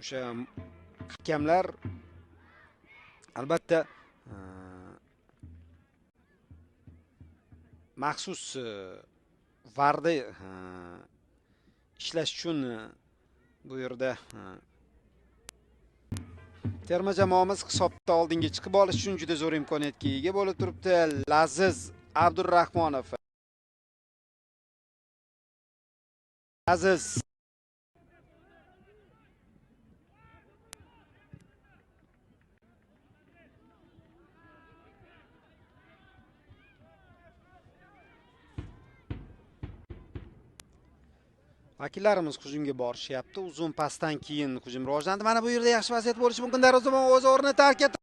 O'sha hakamlar albatta maxsus VARda ishlash uchun bu yerda terma jamoamiz hisobda oldinga chiqib olish uchun juda zo'r imkoniyatga ega bo'lib turibdi. Laziz Abdurrahmonov. Aziz vakillarimiz hujumga borishyapti. Uzun pasdan keyin hujum rivojlandi. Mana bu yerda yaxshi vaziyat bo'lishi mumkin. Darvozabon o'z o'rnini tark etdi.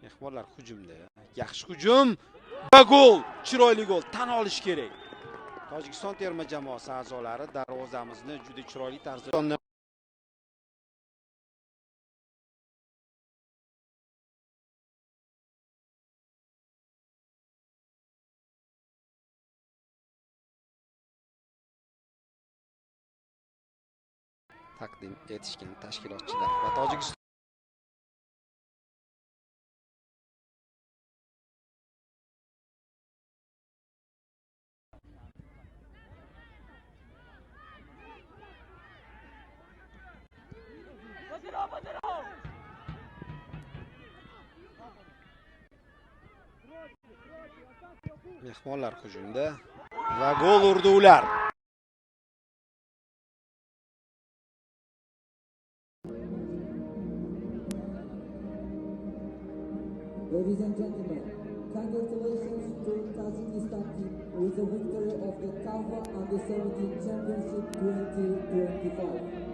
Mehmonlar hujumda. Yaxshi hujum va gol. Chiroyli gol. Tan olish kerak. Tojikiston terma jamoasi a'zolari darvozamizni juda chiroyli tarzda taqdim etishgan tashkilotchilar va Tojikiston mehmonlar hujumda va gol urdi ular. Ladies and gentlemen, congratulations to Tajikistan team with the victory of the CAFA Under-17 Championship 2025.